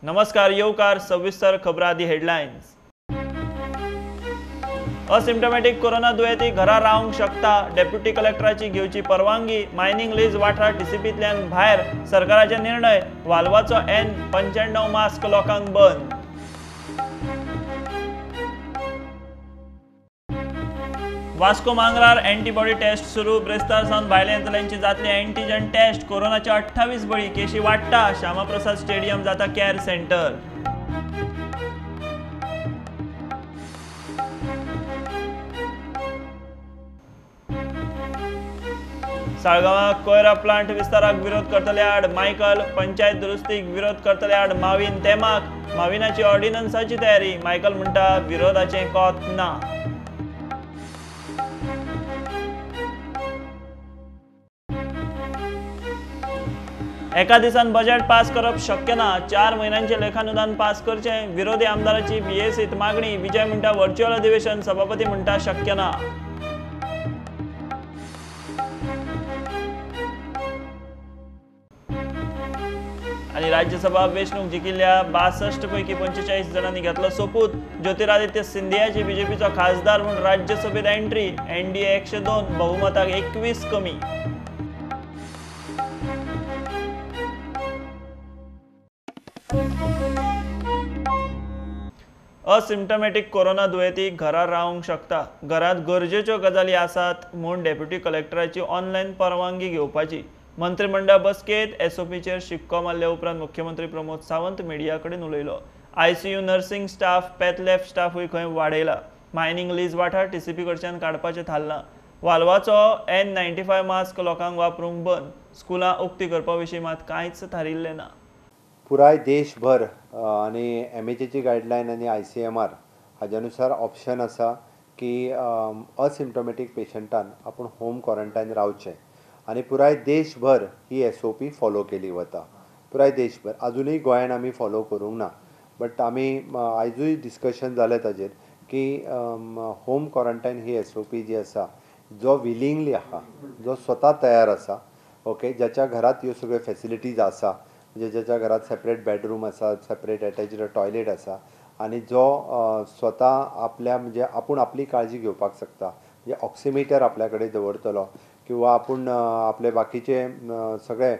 नमस्कार, येवकार सविस्तर खबरां आदी हेडलायन्स। असिम्टोमॅटिक कोरोना दुयेंती घरा रावंक शकता, डेप्युटी कलेक्टराची घेवची परवानगी। मायनिंग लीज वाठार टीसीपींतल्यान भायर, सरकाराचे निर्णय। वाल्वाचो N95 mask लोकांक बंद। वास्को मांगरार एंटीबॉडी टेस्ट सुरू, ब्रेस्तार सावन भायले येतल्यांची जातली एंटीजन टेस्ट। कोरोनाचे 28 बळी, केशी वाडटा। श्यामाप्रसाद स्टेडियम जाता केअर सेंटर। साळगांवां कोयरा प्लांट विस्ताराक विरोध करतले आड मायकल, पंचायत दुरुस्तीक विरोध करतले आड माविन तेमाक। माविनाची ऑर्डिनन्साची तयारी, मायकल म्हणटा विरोधाचें कोत ना। एका दिसान बजेट पास करप शक्य ना, 4 म्हयन्यांचें लेखानुदान पास करचें, विरोधी आमदाराची बीएसीत मागणी। विजय म्हणटा व्हर्च्युअल अधिवेशन, सभापती म्हणटा शक्य ना। आनी राज्यसभा वेंचणूक जिखिल्ल्या 62 पैकी 45 जाणांनी घेतलो सोपूत। ज्योतिरादित्य सिंधियाची बीजेपीचो खासदार म्हूण राज्यसभेत एंट्री। एनडीए 102, बहुमताक 21 कमी। असिम्टोमॅटिक कोरोना दुयेंती घरा रावंक शकता, घरांत गरजेच्यो गजाली आसात म्हूण डेप्युटी कलेक्टराची ऑनलायन परवानगी घेवपाची। मंत्रिमंडळ बसकेंत एसओपीचेर शिक्को मारल्या उपरांत मुख्यमंत्री प्रमोद सावंत मिडिया कडेन उलयलो। ICU nursing staff, path lab स्टाफूय खंय वाडयला। मायनिंग लीज वाठार टीसीपी कडच्यान काडपाचें थारलां। वाल्वाचो N95 mask लोकांक वापरूंक बंद। स्कुलां उक्ती करपा विशीं मात कांयच थारिल्लें ना। पुराय देशभर आनी एमएचएची गायडलायन आनी ICMR हाज्या नुसार ऑप्शन आसा की असिम्टोमॅटीक पेशंटान आपूण होम क्वॉरंटायन रावचें आनी पुराय देशभर ही SOP follow केली वता। पुराय देशभर अजुनूय गोंयान आमी फॉलो करूंक ना, बट आमी आयजूय डिस्कशन जालें ताजेर की होम क्वॉरंटायन ही SOP जी आसा, जो विलिंगली आहा, जो स्वता तयार आसा, ओके, ज्याच्या घरात ह्यो सगळ्यो फेसिलिटीज आसा, म्हणजे ज्याच्या घरात सेपरेट बेडरूम आसा, सेपरेट एटॅच्ड टॉयलेट आसा आनी जो स्वता आपल्या म्हणजे आपूण आपली काळजी घेवपाक शकता, म्हणजे ऑक्सिमिटर आपल्या कडेन दवरतलो किंवा आपूण आपले बाकीचे सगळे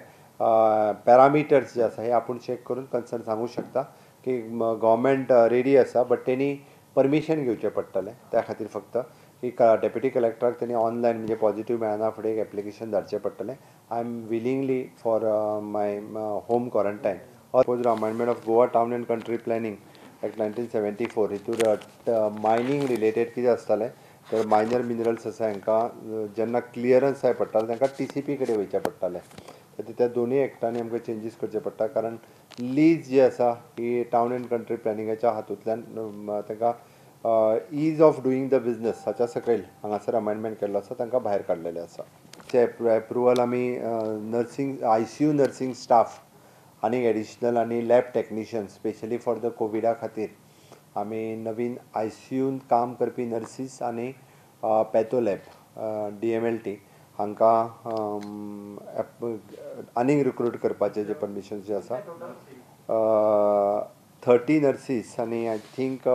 पॅरामिटर्स जे आसा हे आपूण चॅक करून कन्सर्न सांगू शकता की गव्हर्मेंट रेडी आसा, बट तेणी परमिशन घेवचें पडटलें। त्या खातीर फक्त की डेप्युटी कलेक्टराक तेणी ऑनलायन म्हणजे पॉझिटिव्ह मेळना फुडें एक एप्लिकेशन धाडचें पडटलें। I am willingly for my home quarantine. Suppose amendment of Goa town and country planning act 1974 हितूर mining related कितें आसतालें तर मायनर मिनरल्स आसा हांकां जेन्ना क्लियरन्स जाय पडटालें तांकां TCP कडेन वयचें पडटालें। तर त्या दोनूय एक्टांनी आमकां चेंजीस करचे पडटा, कारण लीज जी आसा ही टावन एंड कंट्री प्लॅनिंगाच्या हातूंतल्यान तांकां ease of doing the business हाच्या सकयल हांगासर अमेंडमेंट केल्लो आसा, तांकां भायर काडलेलें आसा। ते एप्रुवल आमी नर्सिंग ICU nursing staff आनी एडिशनल आनी lab technician specially for the कोविडा खातीर आमी नवीन ICUन काम करपी नर्सीस आनी पॅथोलॅब DMLT हांकां आनीक रिक्रूट करपाचें जे परमिशन जे आसा 30 नर्सीस आनी I think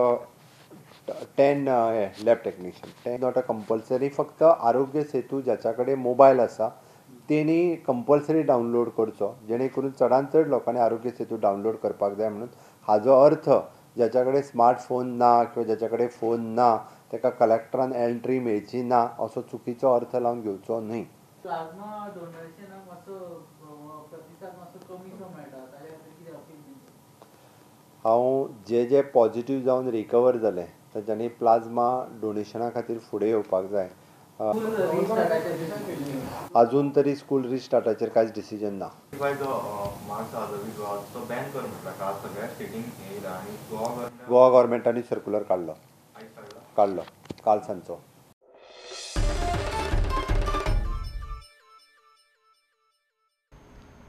10 lab technician. Not a compulsory, फक्त आरोग्य सेतू ज्याच्या कडेन मोबायल आसा तेणी कंपल्सरी डावनलोड करचो, जेणे करून चडान चड लोकांनी आरोग्य सेतू डावनलोड करपाक जाय म्हणून। हाजो अर्थ ज्याच्या कडेन स्मार्टफोन ना किंवा ज्याच्या कडेन फोन ना ताका कलेक्टरान एंट्री मेळची ना असो चुकीचो अर्थ लावन घेवचो न्हय। प्लाझ्मा डोनेशनाक मातसो प्रतिसाद मातसो कमीसो मेळटा, ताच्या खातीर कितें अपील? हांव जे जे पॉझिटिव्ह जावन रिकवर जाले तांच्यांनी प्लाझ्मा डोनेशना खातीर फुडें येवपाक जाय। अजून तरी स्कूल रिस्टार्टाचेर कांयच डिसिजन ना। गोवा गव्हर्मेंटान सर्क्युलर काडलो काडलो काल सांजचो।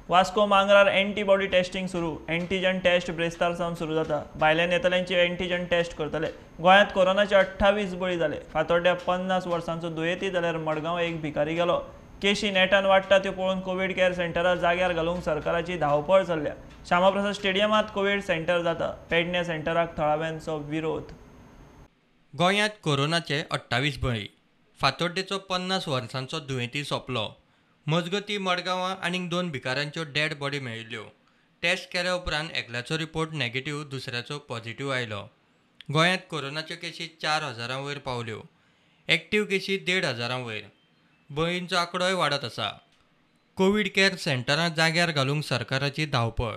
वास्को मांगरार एंटीबॉडी टेस्टिंग सुरू। एंटीजन टेस्ट ब्रेस्तार सावन सुरू जाता। भायल्यान येतल्यांची एंटीजन टेस्ट करतले। गोंयांत कोरोनाचे 28 बळी जाले। फातोड्ड्या 50 वर्सांचो दुयेंती जाल्यार मडगांव एक भिकारी गेलो। केशी नेटान वाडटा त्यो पळोवन कोवीड केअर सेंटरां जाग्यार घालूंक सरकाराची धांवपळ चल्ल्या. श्यामाप्रसाद स्टेडियमांत कोवीड सेंटर जाता. पेडणे सेंटराक थळाव्यांचो विरोध. गोंयांत कोरोनाचे 28 बळी. फातोड्डेचो 50 वर्सांचो दुयेंती सोंपलो. मजगती मडगांवां आनीक 2 भिकाऱ्यांच्यो डेड बॉडी मेळिल्ल्यो. टेस्ट केल्या उपरांत एकल्याचो रिपोर्ट नेगेटिव्ह, दुसऱ्याचो पॉझिटिव्ह आयलो. गोंयांत कोरोनाच्यो केशी 4000 वयर पावल्यो. एक्टिव्ह केशी 1500 वयर. बळींचो आंकडोय वाडत आसा. कोवीड केअर सेंटरां जाग्यार घालूंक सरकाराची धांवपळ.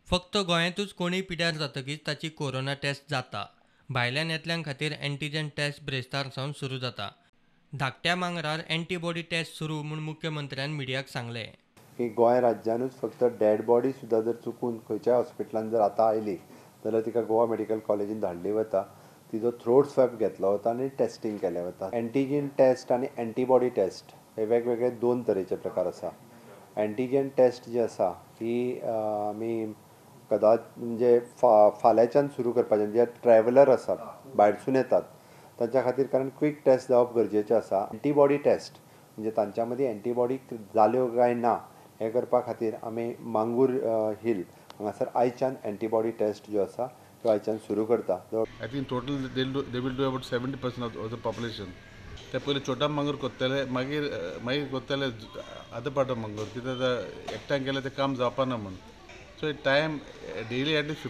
फक्त गोंयांतूच कोणूय पिड्यार जातकीच ताची कोरोना टेस्ट जाता. भायल्यान येतल्यां खातीर एंटीजन टेस्ट ब्रेस्तार सावन सुरू जाता. धाकट्या मांगरार एंटीबॉडी टेस्ट सुरू म्हूण मुख्यमंत्र्यान मिडियाक सांगलें की गोंय राज्यानूच फक्त डेड बॉडी सुद्दां जर चुकून खंयच्याय हॉस्पिटलान जर आतां आयली जाल्यार तिका गोवा मेडिकल कॉलेजीन धाडली वता, तिजो थ्रोट स्वॅब घेतलो वता आनी टेस्टिंग केलें वता. एंटीजन टेस्ट आनी एंटीबॉडी टेस्ट हे वेगवेगळे 2 तरेचे प्रकार आसा. एंटीजन टेस्ट जी आसा ही आमी कदाच म्हणजे फाल्यांच्यान सुरू करपाचें. जे ट्रॅव्हलर आसात भायरसून येतात तांच्या खातीर, कारण क्विक टेस्ट जावप गरजेचें आसा. एंटीबॉडी टेस्ट म्हणजे तांच्या मदीं एंटीबॉडी जाल्यो काय ना हें करपा खातीर आमी मांगूर हिल हांगासर आयच्यान एंटीबॉडी टेस्ट ज्यो आसा त्यो आयच्यान सुरू करता. I think total they will do about 70% of the population. ते पयलीं छोटा मांगूर करतले, मागीर मागीर करतले अदर पार्ट ऑफ मांगूर, कित्याक एकठांय केल्यार तें काम जावपाना म्हूण. So time daily at least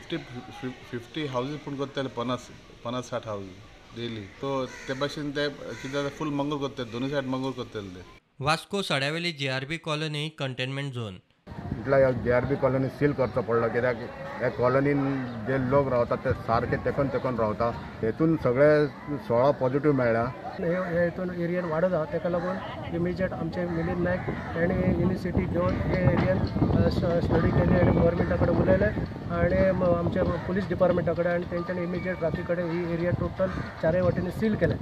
50 houses पूण करतले, 50-60 हावजीस डेली. सो ते भाशेन ते कितें फूल मांगूर करतले, दोनूय सायड मांगूर करतले ते. वास्को सड्यावेली जीआरबी कॉलनी कंटेनमेंट झोन. म्हटल्यार जीआरबी कॉलनी सील करचो पडलो, कित्याक ह्या कॉलनीन जे लोक रावतात ते सारके तेकून तेकून रावता. हेतून सगळे 16 पॉझिटिव्ह मेळ्ळ्या. हे हेतून एरियन वाडत आहा, ताका लागून इमिजिएट आमचे मिलिंद नायक ताणें इनिशिएटीव घेवन हे एरियन स्टडी केली आनी गव्हर्मेंटा कडेन उलयले आनी आमच्या पुलीस डिपार्टमेंटा कडेन, आनी तेंच्यांनी इमिजिएट राती कडेन ही एरिया टोटल चारय वाटेंनी सील केले.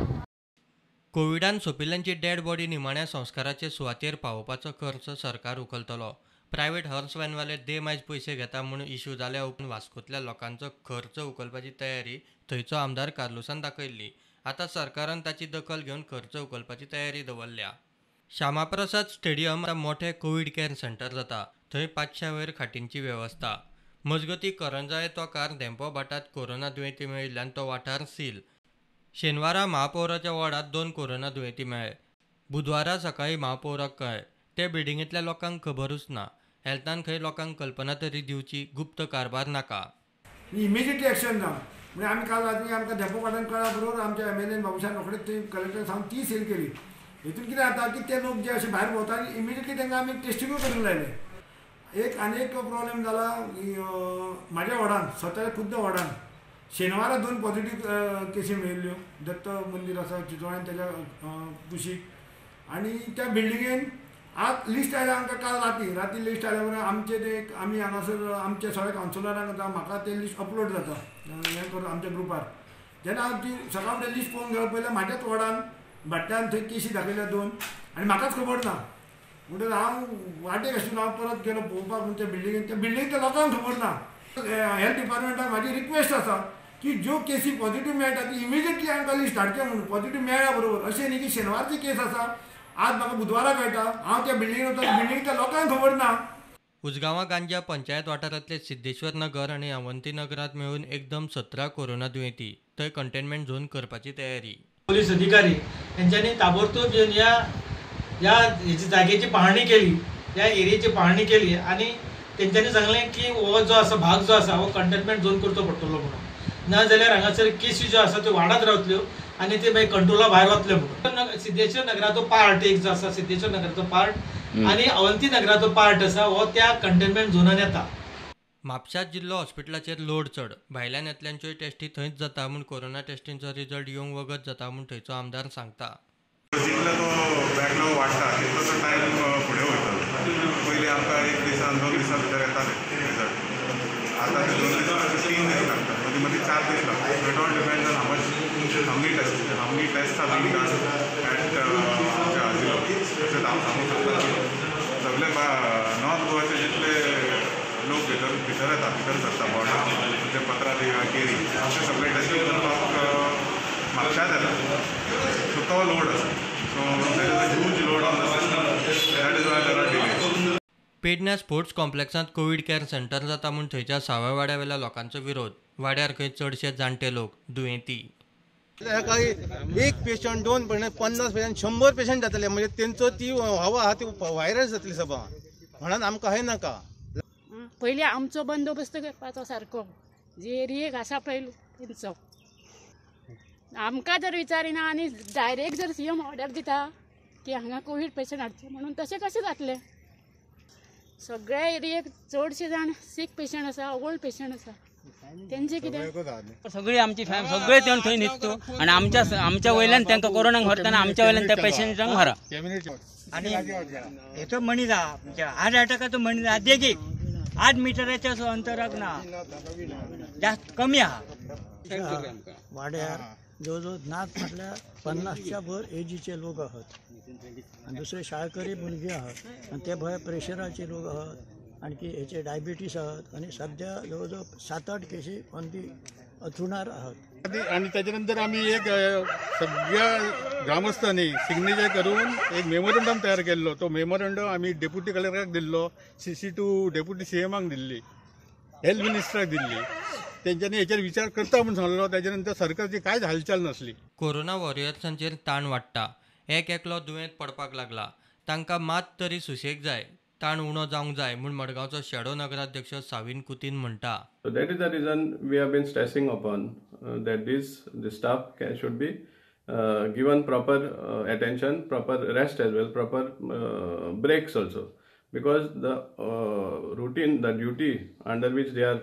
कोविडान सोंपिल्ल्यांची डेड बॉडी निमाण्या संस्काराचे सुवातेर पावोवपाचो खर्च सरकार उखलतलो. प्रायव्हेट हर्स व्हॅनवाले दे मायज पयशे घेता म्हूण इश्यू जाल्या उपरांत वास्कोंतल्या लोकांचो खर्च उखलपाची तयारी थंयचो आमदार कार्लुसान दाखयल्ली. आतां सरकारान ताची दखल घेवन खर्च उखलपाची तयारी दवरल्या. श्यामाप्रसाद स्टेडियम आतां मोठें कोवीड केअर सेंटर जाता. थंय 500 वयर खाटींची वेवस्था. मजगती करंजाळे तोकार धेंपो भाटांत कोरोना दुयेंती मेळिल्ल्यान तो वाठार सील. शेनवारा महापौराच्या वॉर्डांत 2 कोरोना दुयेंती मेळ्ळे. बुधवारा सकाळीं महापौराक कळ्ळें. ते बिल्डिंगेंतल्या लोकांक खबरूच ना. हेल्थान खंय लोकांक कल्पना तरी दिवची, गुप्त कारभार नाका. इमिजिएटली एक्शन जावं म्हणजे आमी काल राती आमकां धेंपो वाठारान कळ्ळा बरोबर आमच्या एमएलएन बाबूशान रोखडेच थंय कलेक्टर सांगून ती सील केली. हितून कितें जाता की ते लोक जे अशे भायर भोंवता आनी इमिजिएटली तांकां आमी टेस्टिंगूय करूंक लायलें. एक आनी एक प्रॉब्लेम जाला म्हाज्या वॉर्डान, स्वता खुद्द वॉर्डान शेनवारा 2 पॉझिटिव्ह केसी मेळिल्ल्यो. दत्त मंदीर आसा चिंचोळ्यान तेज्या कुशीक, आनी त्या बिल्डिंगेन आज लिस्ट आयल्या आमकां काल राती राती लिस्ट आयल्या बरोबर आमचे ते आमी हांगासर आमच्या सगळ्या कावन्सिलरांक आतां म्हाका ते लिस्ट अपलोड जाता हें करून आमच्या ग्रुपार. जेन्ना हांव ती सकाळ फुडें लिस्ट पळोवंक गेलो पयलें म्हाज्याच वॉर्डान भाट्यान थंय केशी दाखयल्या 2 आनी म्हाकाच खबर ना. म्हणटकच हांव वाटेक आशिल्लो, हांव परत गेलो पळोवपाक म्हूण त्या बिल्डिंगेन, त्या बिल्डिंगेंतल्या लोकांक खबर ना. हेल्थ डिपार्टमेंटाक म्हाजी रिक्वेस्ट आसा की ज्यो केसी पॉझिटिव्ह मेळटा ती इमिजिएटली आमकां लिस्ट धाडचें म्हणून. पॉझिटिव्ह मेळ्ळ्या बरोबर अशें न्ही की शेनवारची केस आसा, आज म्हाका बुधवारा कळटा, हांव त्या बिल्डिंगेन वता, बिल्डिंगेंतल्या लोकांक खबर ना. उजगांवां गांजा पंचायत वाठारांतले सिद्धेश्वर नगर आनी अवंती नगरांत मेळून एकदम 17 कोरोना दुयेंती. थंय कंटेनमेंट झोन करपाची तयारी. पोलीस अधिकारी यांच्यानी ताबडतोब येवन ह्या ह्या हेची जागेची पाहणी केली, ह्या एरियेची पाहणी केली आनी तेंच्यांनी सांगलें की हो जो आसा भाग जो आसा हो कंटेनमेंट झोन करचो पडटलो म्हणून, ना जाल्यार हांगासर केसी ज्यो आसा त्यो वाडत रावतल्यो आनी ते मागीर कंट्रोला भायर वतले म्हणून. सिद्धेश्वर नगराचो पार्ट एक जो आसा, सिद्धेश्वर नगराचो पार्ट आनी अवंती नगराचो पार्ट आसा हो त्या कंटेनमेंट झोनान येता. म्हापशा जिल्लो हॉस्पिटलाचेर लोड चड. भायल्यान येतल्यांच्योय टेस्टी थंयच जाता म्हूण कोरोना टेस्टींचो रिजल्ट येवंक वगत जाता म्हूण थंयचो आमदार सांगता. जितलो तो बॅकलॉग वाडटा तितलो तो टायम फुडें वयतलो. पयलीं आमकां 1 दिसान 2 दिसां भितर येताले रिजल्ट, आतां ते 2 दीस 3 दीस लागता, मदीं मदीं 4 दीस लागता. It all depends on how many test are being done at आमच्या आजिलो. तशेंच हांव सांगूंक शकता की सगळे नॉर्थ गोवाचे जितले लोक भितर भितर येता, भितर सरता बॉर्डर म्हणजे पत्रादेवी वा केरी, ते सगळे टेस्टींग करपाक म्हापशांत येता. सो तो लोड आसा. So there is a huge load on the system. पेडण्या स्पोर्ट्स कॉम्प्लेक्सांत कोवीड केअर सेंटर जाता म्हूण थंयच्या सावयवाड्यावेल्या लोकांचो विरोध. वाड्यार खंय चडशे जाणटे लोक दुयेंती. एक पेशंट, 2 पेशंट, 50 पेशंट, 100 पेशंट जातले, म्हणजे तेंचो ती हवा आहा ती व्हायरस जातली सभा, म्हणून आमकां हें नाका. पयलीं आमचो बंदोबस्त करपाचो सारको, जे एरियेक आसा पळय तेंचो आमकां जर विचारिना आनी डायरेक्ट जर सीएम ऑर्डर दिता की हांगा कोवीड पेशंट हाडचे म्हणून, तशें कशें जातलें? सगळ्या एरियेक चडशे जाण सीक पेशंट आसा, ओल्ड पेशंट आसा, तेंचे कितें? सगळी आमची फॅमिली सगळे ते थंय न्हिदतो आनी आमच्या वयल्यान तांकां कोरोनाक व्हरतना आमच्या वयल्यान त्या पेशंटांक व्हरा. आनी हेचो मनीस आहा, हार्ट अटॅकाचो मनीस आहा, देखीक 8 मिटराच्या अंतराक ना, जास्त कमी आहा. वाड्यार जवळ जवळ नाच म्हटल्यार 50च्या भर एजीचे लोक आहात आनी दुसरे शाळकरी भुरगीं आहात आनी ते भायर प्रेशराचे लोक आहात, आणखी हेचे डायबिटीस आहात आनी सद्या जवळ जवळ 7-8 केशी ऑन the अथरुणार आहात. आनी ताच्या नंतर आमी एक सगळ्या ग्रामस्थांनी सिग्नेचर करून एक मेमोरंडम तयार केल्लो. तो मेमोरंडम आमी डेप्युटी कलेक्टराक दिल्लो, CC2 deputy सीएमाक दिल्ली, हेल्थ मिनिस्टराक दिल्ली. तेंच्यांनी हेचेर विचार करता म्हूण सांगलो. ताच्या नंतर सरकारची कांयच हालचाल नासली. कोरोना वॉरियर्सांचेर ताण वाडटा. एक एकलो दुयेंत पडपाक लागला, तांकां मात तरी सुशेग जाय, ताण उणो जावंक जाय म्हूण मडगांवचो शेडो नगराध्यक्ष साविन कुतीन म्हणटा. So that is the reason we have been stressing upon that this the staff should be given proper attention, proper rest as well, proper breaks also, because the routine, the duty under which they are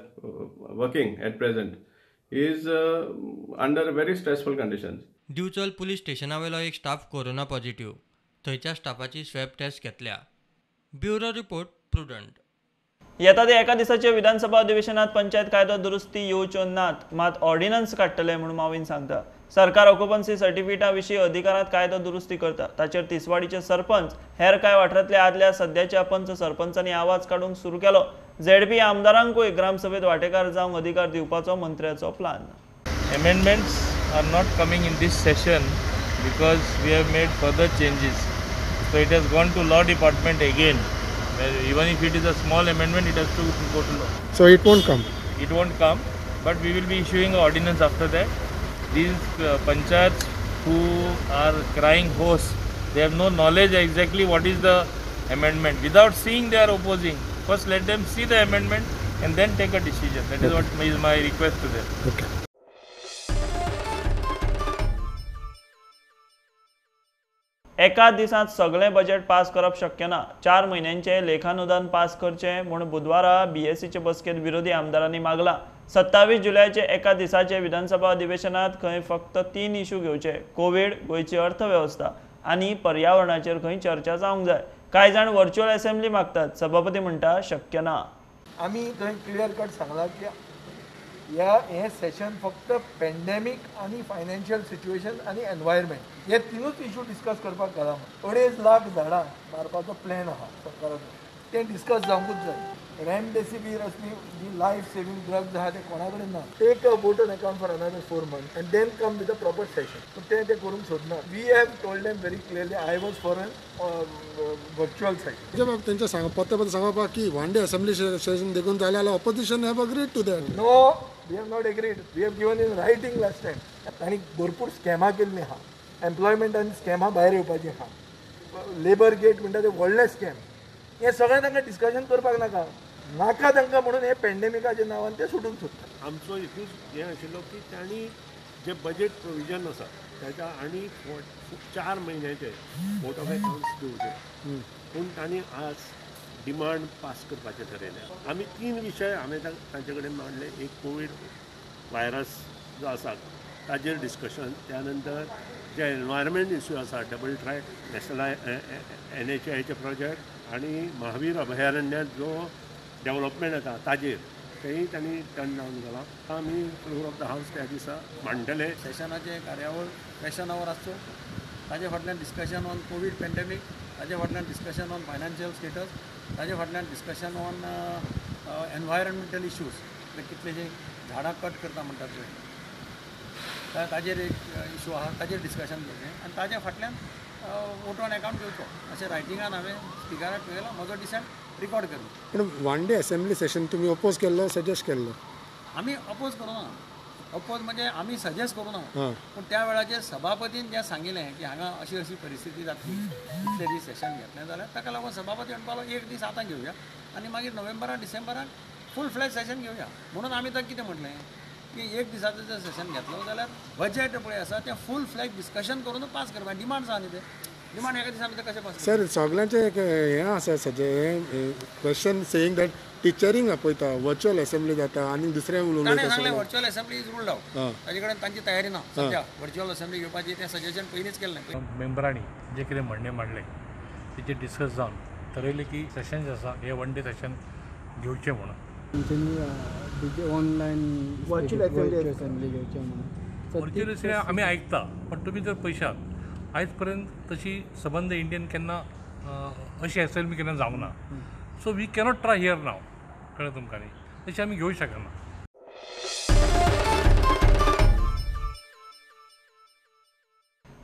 working at present is under very stressful conditions. Divchal police स्टेशनावेलो एक staff corona positive, थंयच्या स्टाफाची swab taste घेतल्या. Bureau report, Prudent. येता ते एका दिसाच्या विधानसभा अधिवेशनात पंचायत कायदो दुरुस्ती येवच्यो नात, मात ऑर्डिनन्स काडटले म्हूण मावीन सांगता. सरकार ऑक्युपन्सी सर्टिफिकेटा विशीं अधिकारांत कायदो दुरुस्ती करता, ताचेर तिसवाडीचे सरपंच हेर कांय वाठारांतल्या आदल्या सद्याच्या पंच सरपंचांनी आवाज काडूंक सुरू केलो. झेडपी आमदारांकूय ग्रामसभेत वांटेकार जावंक अधिकार दिवपाचो मंत्र्याचो plan. Amendments are not coming in this session because we have made further changes. So it has gone to law department again. Even if it is a small amendment, it has to go to law. So it won't come? It won't come, but we will be issuing an ordinance after that. These panchayats who are crying hoarse, they have no knowledge exactly what is the amendment. Without seeing, they are opposing. First let them see the amendment and then take a decision. That is what is my request to them. Okay. एका दिसांत सगळें budget pass करप शक्य ना. 4 म्हयन्यांचे लेखानुदान pass करचें म्हूण बुधवारा बीएससीचे बसकेंत विरोधी आमदारांनी मागलां. 27 जुलयाचे एका दिसाचे विधानसभा अधिवेशनात खंय फक्त 3 इशू घेवचे, कोवीड, गोंयची अर्थवेवस्था आनी पर्यावरणाचेर खंय चर्चा जावंक जाय. कांय जाण व्हर्च्युअल असेंब्ली मागतात, सभापती म्हणटा शक्य ना. आमी थंय क्लियर कट सांगलां की हें सेशन फक्त पेंडेमीक आनी फायनान्शियल सिच्युएशन आनी एनवायरमेंट हे 3ूच इशू डिस्कस करपाक घाला. 2.5 लाख झाडां मारपाचो प्लॅन आहा सरकाराचो, तें डिस्कस जावंकूच जाय. रेमडेसिवीर असली जी लायफ सेविंग ड्रग्ज आहा ते कोणा कडेन ना. Take a vote on account for another 4 months and then come with a proper session. पूण तें ते करूंक सोदना. We have told them very clearly I was for an virtual session. तेंच्या सांग पत्ते पत्ते सांगपाक की वन डे असेंब्ली सेशन देखून जालें जाल्यार opposition have agreed to that. No, we have not agreed. We have given in writing last time. तांणी भरपूर स्कॅमां केल्लीं आहा, एम्प्लॉयमेंटान स्कॅमां भायर येवपाचीं आहा, लेबर गेट म्हणटा तें व्हडलें स्कॅम. हें सगळें तांकां डिस्कशन करपाक नाका नाका तांकां म्हणून हे पेंडेमिकाच्या नांवान ते सुटूंक सोदता. आमचो एकूच हें आशिल्लो की तांणी जे बजेट प्रोविजन आसा ताच्या आनी 4 म्हयन्याचे वोट ऑफ एकाउंट्स दिवचे, पूण तांणी आज डिमांड पास करपाचें ठरयलें. आमी 3 विशय हांवें तांचे कडेन मांडले. एक कोवीड व्हायरस जो आसा ताजेर डिस्कशन, त्या नंतर जे एनवायरमेंट इश्यू आसा डबल ट्रॅक नॅशनल NHAIचे प्रोजेक्ट आनी महावीर अभयारण्यात जो डेवलपमेंट जाता ताजेर तेंय तांणी टर्न डावन केलां. आमी फ्लोर ऑफ the house त्या दिसा मांडटले. सेशनाचें कार्यावळ क्वेश्चन our आसचो, ताजे फाटल्यान डिस्कशन ऑन कोवीड पेंडेमीक, ताजे फाटल्यान डिस्कशन ऑन फायनान्शियल स्टेटस, ताजे फाटल्यान डिस्कशन ऑन एनवायरमेंटल इश्यूज, कितलेशे झाडां कट करता म्हणटात पळय ताजेर एक इशू आहा, ताजेर डिस्कशन करचें आनी ताजे फाटल्यान वोट ऑन एकाउंट घेवचो अशें रायटिंगान हांवें स्पिकराक पळयलां. म्हजो डिसेंट रिकॉर्ड केल्लो. पूण वन डे असेंब्ली सेशन तुमी अपोज केल्लो, सजेस्ट केल्लो? आमी अपोज करूं ना, अपोज म्हणजे आमी सजेस्ट करूं ना, पूण त्या वेळाचेर सभापतीन जें सांगिल्लें की हांगा अशी अशी परिस्थिती जातली, इतले दीस सेशन घेतलें जाल्यार ताका लागून सभापती म्हणपालो एक दीस आतां घेवया आनी मागीर नोव्हेंबरान डिसेंबरान फूल फ्लॅज सेशन घेवया. म्हणून आमी ताका कितें म्हटलें की एक दिसाचो जर सेशन घेतलो जाल्यार बजेट पळय आसा तें फूल फ्लॅज डिस्कशन करून पास करपाक डिमांड आसा न्ही, तें डिमांड एका दिसा भितर कशें पास? सर सगळ्यांचें एक हें आसा सजे क्वेश्चन सेईंग that टिचरींक आपयता, वर्च्युअल असेंब्ली जाता आनी दुसरें ताणें सांगलें virtual assembly is ruled out, ताजे कडेन तांची तयारी ना सद्या वर्च्युअल असेंब्ली घेवपाची, तें सजेशन पयलींच केल्लें. मेंबरांनी जें कितें म्हणणें मांडलें तेचेर डिस्कस जावन थरयलें की सेशन जे आसा हे वन डे सेशन घेवचें म्हणून. तेंच्यांनी ऑनलायन वर्च्युअल असेंब्ली घेवचें म्हणून. वर्च्युअल असेंब्ली आमी आयकता, पण तुमी जर पळयशात आयज पर्यंत तशी सबंद इंडियन केन्ना अशी असेंब्ली केन्ना जावंक ना. So we cannot try here now, कळ्ळें तुमकां न्ही, तशें आमी घेवंक शकना.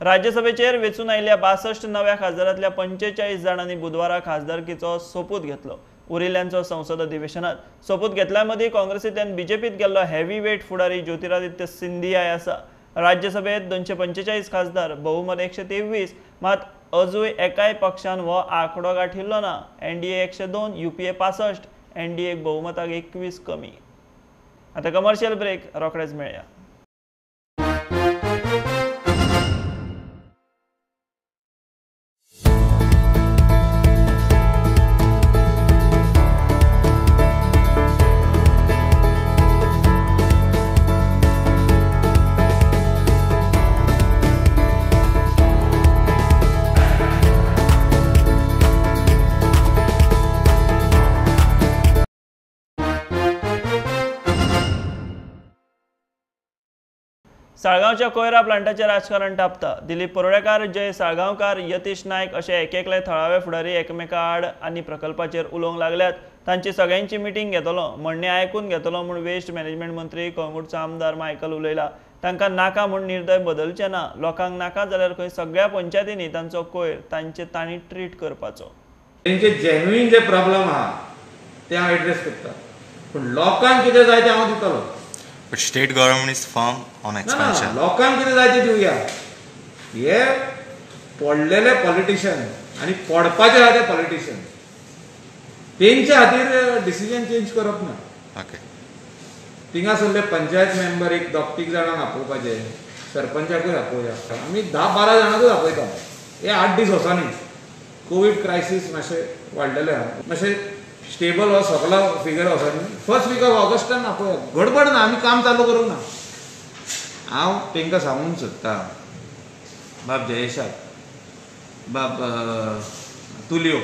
राज्यसभेचेर वेंचून आयिल्ल्या 62 नव्या खासदारांतल्या 45 जाणांनी बुधवारा खासदारकीचो सोपूत घेतलो. उरिल्ल्यांचो संसद अधिवेशनात सोपूत घेतल्या मदीं काँग्रेसींतल्यान बीजेपीत गेल्लो हेवी वेट फुडारी ज्योतिरादित्य सिंधिया आसा. राज्यसभेत 245 खासदार, बहुमत 123, मात अजूय एकाय पक्षान हो आंकडो गांठिल्लो ना. एनडीए 102, यूपीए 65, एनडीए बहुमताक 21 कमी. आतां कमर्शियल ब्रेक, रोखडेच मेळया. साळगांवच्या कोयरा प्लांटाचें राजकारण तापता. दिलीप परोडेकार, जय साळगांवकार, यतीश नायक अशे एकेकले थळावे फुडारी एकामेका आड आनी प्रकल्पाचेर उलोवंक लागल्यात. तांची सगळ्यांची मिटींग घेतलो, म्हणणें आयकून घेतलो म्हूण वेस्ट मॅनेजमेंट मंत्री कळंगूटचो आमदार मायकल उलयला. तांकां नाका म्हूण निर्णय बदलचे ना. लोकांक नाका जाल्यार खंय सगळ्या पंचायतींनी तांचो कोयर तांचे तांणी ट्रीट करपाचो. तेंचे जेन्युइन जे प्रॉब्लम आहा ते हांव एड्रेस करता, पूण लोकांक कितें जाय तें हांव दितलो. But state government is firm on expansion. लोकांक कितें जाय तें दिवया. हे पडलेले पॉलिटिशियन आनी पडपाचे आहा ते पॉलिटिशियन, तेंच्या खातीर डिसिजन चेंज करप ना. ओके, थिंगासरले पंचायत मेंबर एक 2-3 जाणांक आपोवपाचे, सरपंचाकूय आपोवया. आमी 10-12 जाणांकूच आपयता. हे 8 दीस वचोनी कोवीड क्रायसीस मातशें वाडलेलें आहा, मातशें स्टेबल हो सगळो फिगर वचोनी फर्स्ट वीक ऑफ ऑगस्टान आपोवया. गडबड ना, आमी काम चालू करूंक ना. हांव तांकां सांगूंक सोदता, बाब जयेशाक, बाब तुलियो,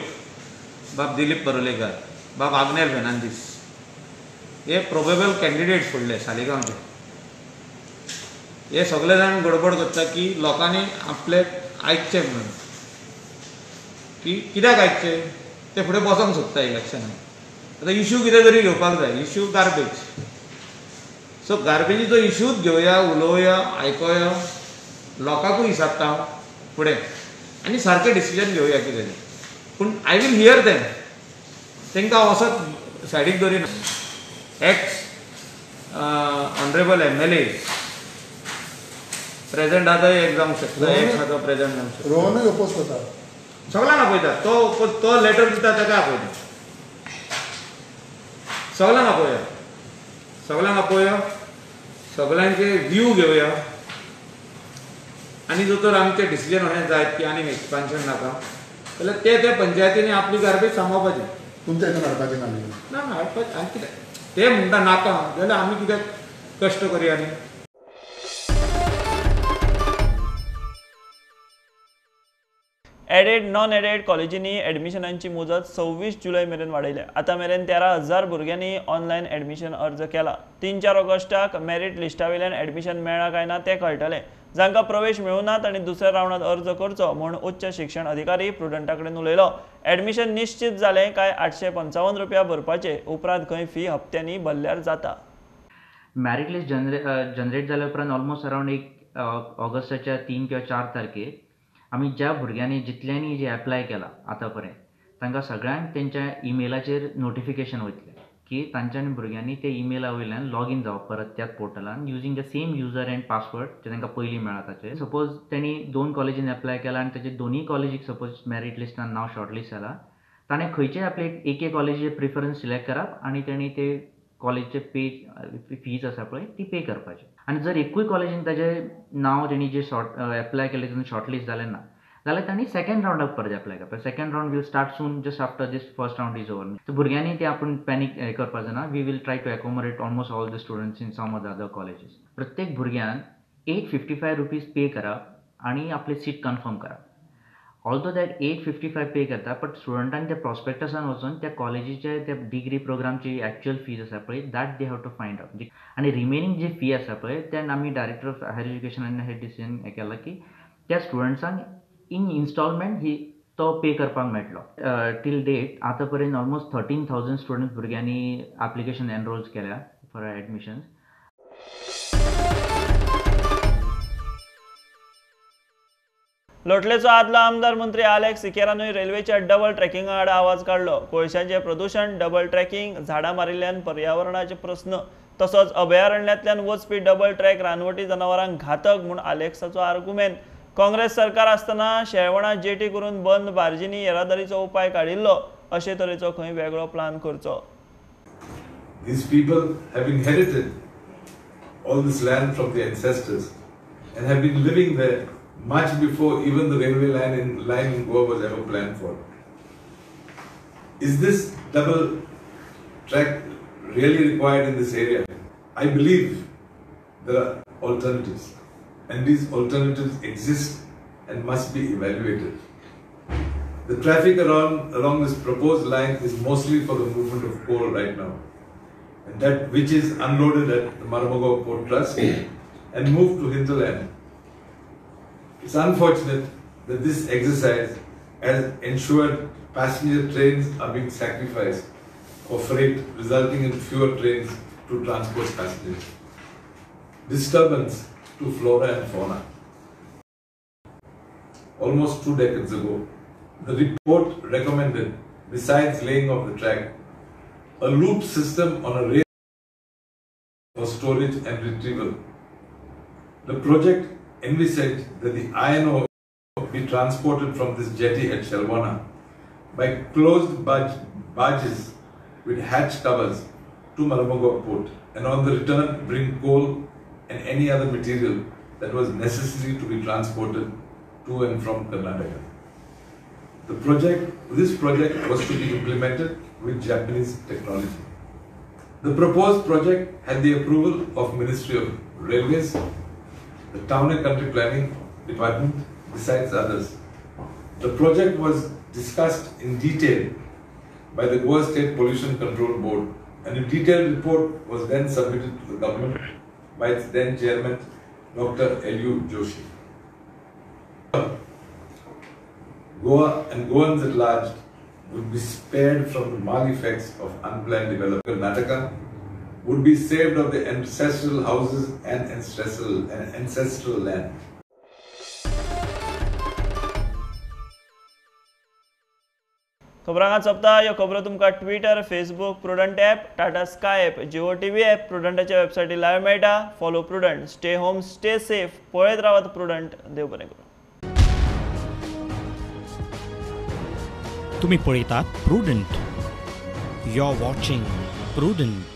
बाब दिलीप परुलेकर, बाब आग्नेल फेर्नांदीस, हे प्रोबेबल कॅन्डिडेट फुडले सालिगांवचे. हे सगळे जाण गडबड करता की लोकांनी आपले आयकचें म्हणून, की कित्याक आयकचें, ते फुडें बसोंक सोदता इलेक्शनाक. आतां इशू कितें तरी घेवपाक जाय, इशू गार्बेज. सो गार्बेजीचो इशूच घेवया, उलोवया, आयकोया, लोकांकूय विचारता हांव फुडें आनी सारकें डिसिजन घेवया कितें. पूण I will here them, तांकां हांव असोच सायडीक दवरिना. Ex honourable MLA present आतां एक जावंक शकता, एक्स आतां प्रेझेंट जावंक शकता. रोहनूय अपोज करता, सगळ्यांक आपयता. तो तो लेटर दिता ताका आपयता, सगळ्यांक आपोवया, सगळ्यांक आपोवया, सगळ्यांचे व्यू घेवया आनी जर तर आमचें डिसिजन अशें जायत की आनीक एक्सपान्शन नाका जाल्यार ते त्या पंचायतींनी आपली गार्बेज सांबाळपाची. तुमच्या हितून हाडपाचें ना? ना, हाडपाचें आनी कितें ते म्हणटा नाका जाल्यार आमी कित्याक कश्ट करया न्ही. एडेड नॉन एडेड कॉलेजींनी एडमिशनांची मुजत 26 जुलय मेरेन वाडयल्या. आतां मेरेन 13,000 भुरग्यांनी ऑनलायन एडमिशन अर्ज केला. 3-4 ऑगस्टाक मेरीट लिस्टा वयल्यान एडमिशन मेळ्ळां काय ना तें कळटलें. जांकां प्रवेश मेळूना तांणी दुसऱ्या रावंडात अर्ज करचो म्हूण उच्च शिक्षण अधिकारी प्रुडंटा कडेन उलयलो. एडमिशन निश्चीत जालें काय 855 रुपया भरपाचे, उपरांत खंय फी हप्त्यांनी भरल्यार जाता. मॅरीट लिस्ट जनरेट जाल्या उपरांत ऑलमोस्ट अरावंड 1 ऑगस्टाच्या 3 किंवा 4 तारखेर आमी ज्या भुरग्यांनी जितल्यांनी जे एप्लाय केला आतां पर्यंत तांकां सगळ्यांक तेंच्या इमेलाचेर नोटिफिकेशन वयतलें की तांच्यानी भुरग्यांनी ते इमेला वयल्यान लॉगीन जावप परत त्याच पोर्टलान using the same user and password जे तांकां पयलीं मेळ्ळा ताचेर. सपोज तेणी 2 कॉलेजीन एप्लाय केला आनी ताचे दोनूय कॉलेजीक सपोज मॅरीट लिस्टान नांव शॉर्टलिस्ट जाला, ताणें खंयचेय आपले एके कॉलेजीचे प्रिफरन्स सिलेक्ट करप आनी तेणी ते कॉलेजीचे पे फीज आसा पळय ती पे करपाची. आनी जर एकूय कॉलेजीन ताजें नांव तेणी जे शॉर्ट एप्लाय केलें तितून शॉर्टलिस्ट जालें ना जाल्यार तांणी सेकंड रावंडाक परत एप्लाय करपाक. Second round will start soon just after this first round is over. So भुरग्यांनी ते आपूण पॅनीक हें करपाक जायना. We will try to accommodate almost all the students in some of the other colleges. प्रत्येक भुरग्यान 855 रुपीज पे करप आनी आपलें सीट कन्फर्म करप. ऑल्दो that 855 पे करता बट स्टुडंटान त्या प्रॉस्पेक्टसान वचून त्या कॉलेजीचे त्या डिग्री प्रोग्रामची एक्चुअल फीज आसा पळय that they have to find out. आनी रिमेनींग जी फी आसा पळय तेन्ना आमी डायरेक्टर ऑफ हायर एज्युकेशनान हे डिसिजन हें केलां की त्या स्टुडंट्सांक इन इन्स्टॉलमेंट ही तो पे करपाक मेळटलो. टील डेट आतां पर्यंत ऑलमोस्ट 13,000 स्टुडंट भुरग्यांनी एप्लिकेशन एनरोल्स केल्या फॉर एडमिशन्स. लोटलेचो आदलो आमदार मंत्री आलेक्स सिकेरानूय रेल्वेच्या डबल ट्रॅकिंगा आड आवाज काडलो. कोळशाचें प्रदूशण, डबल ट्रॅकिंग, झाडां मारिल्ल्यान पर्यावरणाचे प्रस्न तसोच अभयारण्यांतल्यान वचपी डबल ट्रॅक रानवटी जनावरांक घातक म्हूण आलेक्साचो आर्गुमेंट. काँग्रेस सरकार आसतना शेळवणा जेटी करून बंद बार्जींनी येरादारीचो उपाय काडिल्लो, अशे तरेचो खंय वेगळो प्लान करचो. These people have inherited all this land from their ancestors and have been living there much before even the railway line in Goa was ever planned for. Is this double track really required in this area? I believe there are alternatives, and these alternatives exist and must be evaluated. The traffic along this proposed line is mostly for the movement of coal right now, and that which is unloaded at the Marmugao Port Trust and moved to hinterland. It's unfortunate that this exercise has ensured passenger trains are being sacrificed for freight, resulting in fewer trains to transport passengers. Disturbance to flora and fauna. Almost 2 decades ago, the report recommended, besides laying of the track, a loop system on a rail for storage and retrieval. The project envisaged that the iron ore be transported from this jetty at Shalwana by closed barges with hatch covers to Marmugao port, and on the return bring coal and any other material that was necessary to be transported to and from Karnataka. This project was to be implemented with Japanese technology. The proposed project had the approval of Ministry of Railways, the Town and Country Planning Department, besides others. The project was discussed in detail by the Goa State Pollution Control Board, and a detailed report was then submitted to the government by its then chairman, Dr. L.U. Joshi. Goa and Goans at large would be spared from the maleffects of unplanned development. Karnataka would be saved of the ancestral houses and ancestral land. खबरांत सोंपता ह्यो खबरो तुमकां Twitter, Facebook, Prudent app, Tata Sky app, Jio TV app, प्रुडंटाच्या वेबसायटीर live मेळटा. Follow Prudent, stay home, stay safe. पळयत रावात prudent. देव बरें करूं. तुमी पळयतात Prudent. You are watching Prudent.